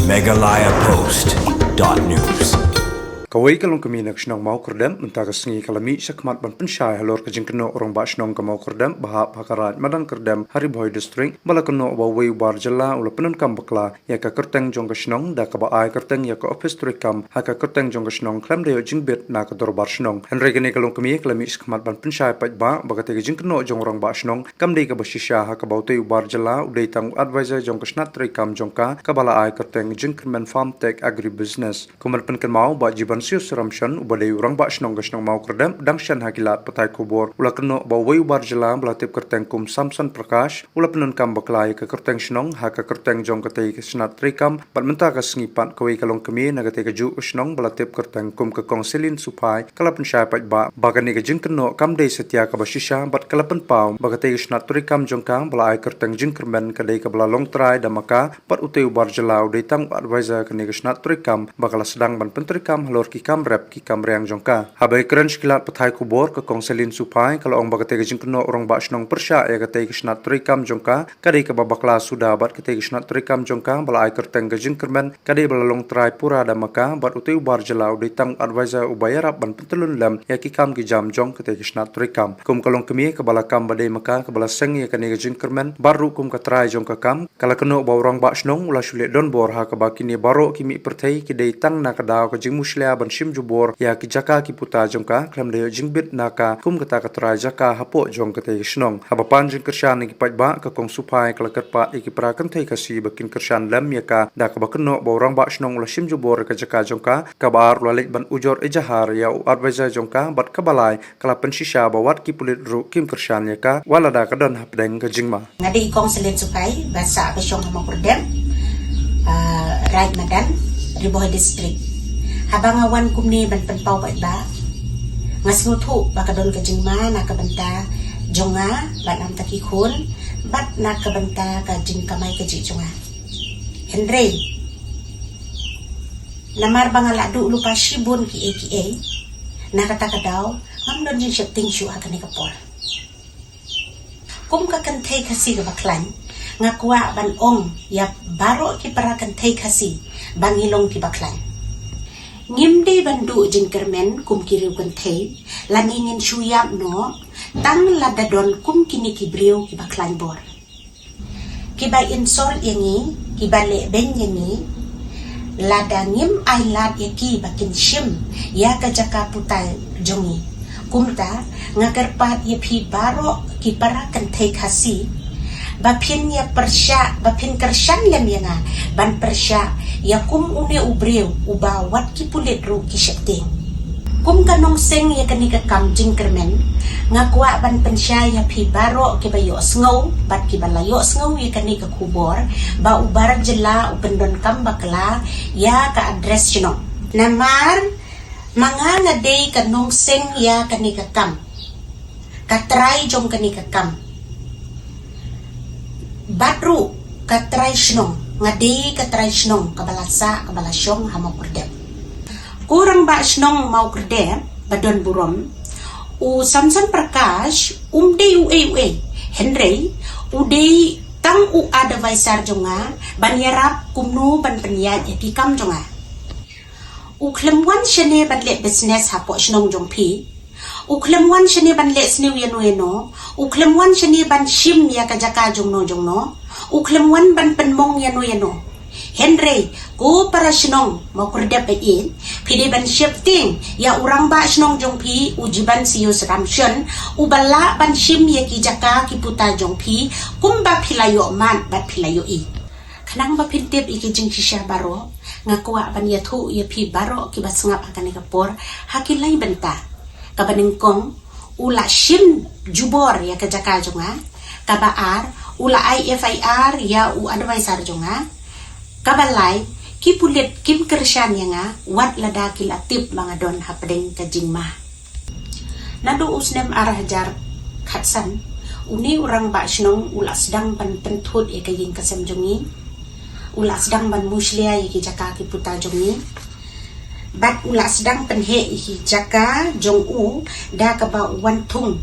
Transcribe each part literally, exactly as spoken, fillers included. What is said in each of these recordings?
Meghalaya Post dot news. Kawei ka longkmie na ka shnong Mawkyrdep mynta ka sngi ka la mih shakhmat ban pynshai halor ka jingkynnoh u rangbah shnong ka Mawkyrdep ba hap ha ka raid madan Kyrdem ha Ri Bhoi District ba la kynnoh ba uwei u bar jylla u la pyndonkam bakla ïa ka kyrteng jong ka shnong da kaba ai kyrteng ïa ka ophis treikam ha ka kyrteng jong ka shnong khlem da ïoh jingbit na ka dorbar shnong. Hynrei kane ka longkmie ka la mih shakhmat ban pynshai paidbah ba katei ka jingkynnoh jong u rangbah shnong kam dei kaba shisha ha kaba utei u bar jylla u dei tang u advisor jong ka shnat treikam jong ka kaba la ai kyrteng Jingkyrmen Farm Tech Agribusiness. Kum ban pynkynmaw ba Jiban Sio Sramshan uba dei u rangbah shnong ka shnong Mawkyrdep dang shen ha ki lad pathai khubor u la kynnoh ba uwei u bar jylla ba la tip kyrteng kum Samson Prakash u la pyndonkam bakla ïa ka kyrteng shnong ha ka kyrteng jong katei ka shnat treikam bad mynta ka sngi pat kawei ka longkmie na katei ka juh ka shnong ba la tip kyrteng kum ka Kong Selin Suphai ka la pynshai paidbah ba kane ka jingkynnoh kam dei satia kaba shisha bad ka la pynpaw ba katei ka shnat treikam jong ka ba la ai kyrteng Jingkyrmen ka dei kaba la long trai da ma ka bad utei u bar jylla u dei tang u advisor kane ka shnat treikam ba ka la sdang ban pyntreikam halor ki kam rep ki kam riang jong ka. Haba ïakren sha ki lad pathai khubor ka Kong Selin Suphai ka la ong ba katei ka jingkynnoh u rangbah shnong pyrshah ïa katei ka shnat treikam jong ka ka dei kaba bakla suda bad katei ka shnat treikam jong ka ba la ai kyrteng ka Jingkyrmen ka dei ba la long trai pura da ma ka bad utei u bar jylla u dei tang u advisor uba ïarap ban pyntyllun lem ïa ki kam ki jam jong katei ka shnat treikam. Kum ka longkmie kaba la kam ba dei ma ka kaba la seng ïa kane ka Jingkyrmen bad ruh kum ka trai jong ka kam ka la kynnoh ba u rangbah shnong u la shu leh donbor ha kaba kine baroh ki mih pyrthei ki dei tang na ka daw ka jingmushlia ban shim jubor ïa ki jaka ki puta jong ka khlem da ïoh jingbit na ka kum kata ka trai jaka hapoh jong katei ka shnong. Haba pan jingkyrshan ïa ki paidbah ka Kong Suphai ka la kyrpad ïa ki para kynthei Khasi ba kin kyrshan lem ïa ka da kaba kynnoh ba u rangbah shnong u la shim jubor ïa ka jaka jong ka, kaba ar u la leit ban ujor ijahar ïa u advisor jong ka bad kaba lai ka la pynshisha ba wat ki pulit ruh kim kyrshan ïa ka wat lada ka don hapdeng ka jingma. Nga dei i Kong Selin Suphai ba sah ba shong ha Mawkyrdep, ah, Raid Madan, Ri Bhoi District. Haba nga wan kumne ban pynpaw paidbah, nga sngewthuh ba ka don ka jingma na ka bynta jong nga bad na ka bynta ki khun bad na ka bynta ka jingkamai kajih jong nga. Hynrei namar ba nga la duh lypa shibun kiei kiei, na kata ka daw ngam don jingsheptieng shuh ha kane ka por. Kum ka kynthei Khasi kaba khlaiñ, nga kwah ban ong ïa baroh ki para kynthei Khasi ba ngi long kiba khlaiñ. Ngim dei ban duh jingkyrmen kum ki riew kynthei lane ngin shu ïap noh tang lada don kum kine ki briew kiba khlaiñ bor, kiba insult ïa ngi, kiba lehbeiñ ïa ngi. Lada ngim ai lad ïa ki ba kin shim ïa ka jaka puta jong ngi. Kumta nga kyrpad ïa phi baroh ki para kynthei Khasi ba phin ïa pyrshah, ba phin kyrshan lem ïa nga ban pyrshah ïa kum une u briew uba wat ki pulit ruh ki sheptieng. Kum ka nongseng ïa kane ka kam jingkyrmen, nga kwah ban pynshai ïa phi baroh kiba ïohsngew bad kiba la ïohsngew ïa kane ka khubor ba u bar jylla u pyndonkam bakla ïa ka address shnong. Namar ma nga nga dei ka nongseng ïa kane ka kam, ka trai jong kane ka kam bad ruh ka trai shnong, nga dei ka trai shnong kaba la sah, kaba la shong ha Mawkyrdep. Ko rangbah shnong Mawkyrdep ba don burom, u Samson Prakash um dei uei uei, hynrei u dei tang u advisor jong nga ban ïarap kumno ban pynïaid ïa ki kam jong nga. U khlem wan shane ban leh business hapoh shnong jong phi. U khlem wan shane ban leh sniew ïano ïano. U khlem wan shane ban shim ïa ka jaka jongno jongno. U khlem wan ban pynmong ïano ïano. Hynrei ko para shnong Mawkyrdep ba ïeit, phi dei ban sheptieng ïa u rangbah shnong jong phi u Jiban Sio Sramshan uba lah ban shim ïa ki jaka ki puta jong phi kumba phi la ïoh mad bad phi la ïohi. Khnang ba phin tip ïa ki jingshisha baroh, nga kwah ban ïathuh ïa phi baroh kiba sngap ha kane ka por ha ki lai bynta. Kaba nyngkong, u la shim jubor ïa ka jaka jong nga. Kaba ar, u la ai F I R ïa u advisor jong nga. Kaba lai, ki pulit kim kyrshan ïa nga wat lada ki la tip ba nga don hapdeng ka jingma. Naduh u snem ar hajar khatsan, une u rangbah shnong u la sdang ban pynthut ïa ka ïing ka sem jong ngi. U la sdang ban mushlia ïa ki jaka ki puta jong ngi. Bad u la sdang pynheh ïa ki jaka jong u da kaba u wan thung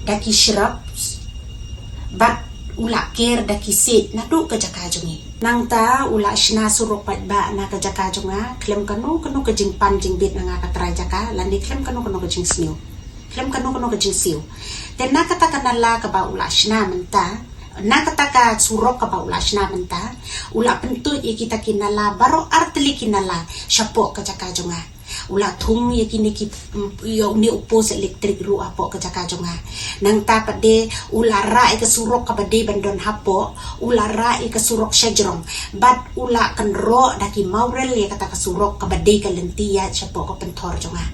da ki shrubs. Bad u la ker da ki siej naduh ka jaka jong ngi. Nangta u la shna surok paidbah na ka jaka jong nga, khlem kano kano ka jingpan jingbit na nga ka trai jaka, lane khlem kano kano ka jingsniew. Khlem kano kano ka jingsiew. Te na kata ka nala kaba u la shna mynta, na kata ka surok kaba u la shna mynta, u la pyntuid ïa kita ki nala baroh artylli ki nala shapoh ka jaka jong nga. U la thung ïa kine ki, mm, ïa une u post elektrik ruh hapoh ka jaka jong nga. Nangta pat de u la rah ïa ka surok kaba dei ban don hapoh, u la rah ïa ka surok shajrong. Bad u la kynroh da ki mawrel ïa kata ka surok kaba dei ka lynti ïaid shapoh ka pynthor jong nga.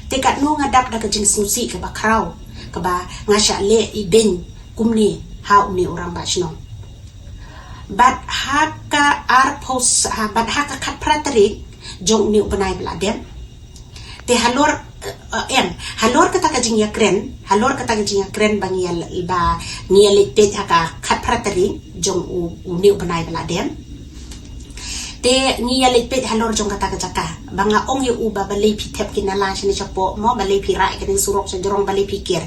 Te katno nga dap da ka jingsngewsih kaba khraw, kaba nga shah leh ibeiñ kumne ha une u rangbah shnong. Bad ha ka arphew, ha, bad ha ka khatphra tarik jong une u bnai ba la dep. Te halor, eh, eh, em, halor kata ka jingïakren, halor kata ka jingïakren ba ngi ïa, ba ngi ïa leit peit ha ka khatphra tarik jong u, une u bnai ba la dep. Te ngi ïa leit peit halor jong kata ka jaka. Ba nga ong ïa u ba balei phi thep ki nala shane shapoh mo, balei phi rah ïa kane surok shajrong, balei phi ker.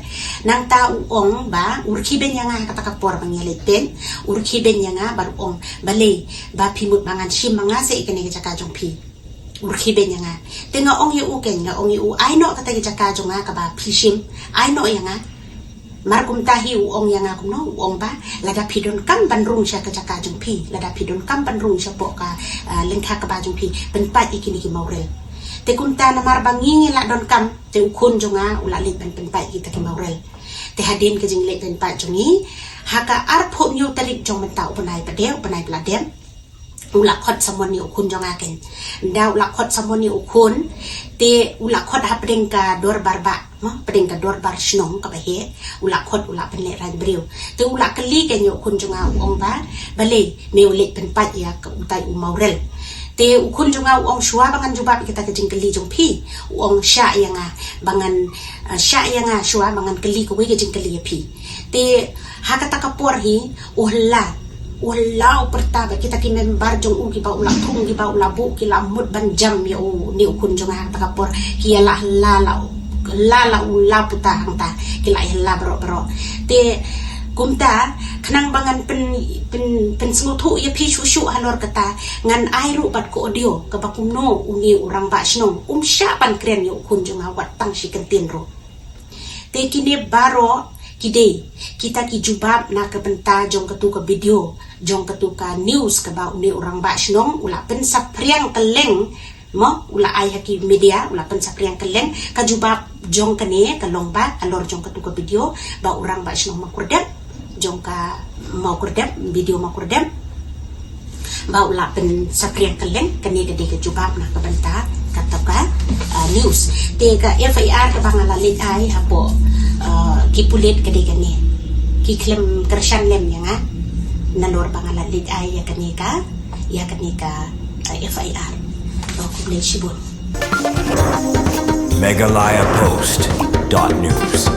Nangta u ong ba u rkhie beiñ ïa nga ha kata ka por ba ngi ïa leit peit. U rkhie beiñ ïa nga bad u ong balei ba phi mut ba ngan shim ma nga seh ïa kane ka jaka jong phi. U rkhie beiñ ïa nga. Te nga ong ïa u kein, nga ong ïa u, ai noh kata ka jaka jong nga kaba phi shim. Ai noh ïa nga. Mar kumta hi u ong ïa nga kumno, u ong ba lada phi donkam ban rung sha ka jaka jong phi, lada phi donkam ban rung shapoh ka, ah, lyngkha kba jong phi, pynpait ïa kine ki mawrel. Te kumta namar ba ngi ngi la donkam, te u khun jong nga u la leit ban pynpait ïa kita ki mawrel. Te hadien ka jingleit pynpait jong ngi, ha ka arphew hynñiew tarik jong mynta u bnai ba dep, u bnai ba la dep, u la khot samon ïa u khun jong nga kein. Nda u la khot samon ïa u khun, te u la khot hapdeng ka dorbar bah, mo, hapdeng ka dorbar shnong kaba heh, u la khot, u la pynlehrain briew. Te u la kylli kein ïa u khun jong nga, u ong ba balei me u leit pynpait ïa ka utai u mawrel. Te u khun jong nga u ong shuwa ba ngan jubab ïa kata ka jingkylli jong phi, u ong shah ïa nga ba ngan, eh, shah ïa nga shuwa ba ngan kylli kawei ka jingkylli ïa phi. Te ha kata ka por hi u la, u la u pyrta ba kita ki member jong u kiba u la thung, kiba u la buh, ki la mut ban jam ïa une u khun jong nga ha kata ka por, ki ïa la la la la la u la puta hangta, ki la ïa la baroh baroh. Te kumta khnang ba ngan pyn, pyn, pynsngewthuh ïa phi shuh shuh halor kata, ngan ai ruh bad ka audio kaba kumno une u rangbah shnong um shah ban kren ïa u khun jong nga wat tang shi kyntien ruh. Te kine baroh ki dei kita ki jubab na ka bynta jong katu ka video, jong katu ka news kaba une u rangbah shnong u la pynsaphriang kylleng, mo, u la ai ha ki media, u la pynsaphriang kylleng. Ka jubab jong kane ka long ba halor jong katu ka video ba u rangbah shnong Mawkyrdep, jong ka Mawkyrdep, video Mawkyrdep, ba u la pynsaphriang kylleng. Kane ka dei ka jubab na ka bynta kata ka, ah, news. Te ka F I R kaba nga la leit ai hapoh, ah, ki pulit ka dei kane. Ki khlem kyrshan lem ïa nga nalor ba nga la leit ai ïa kane ka, ïa kane ka, ah, F I R. To, khublei shibun. Meghalaya Post dot news.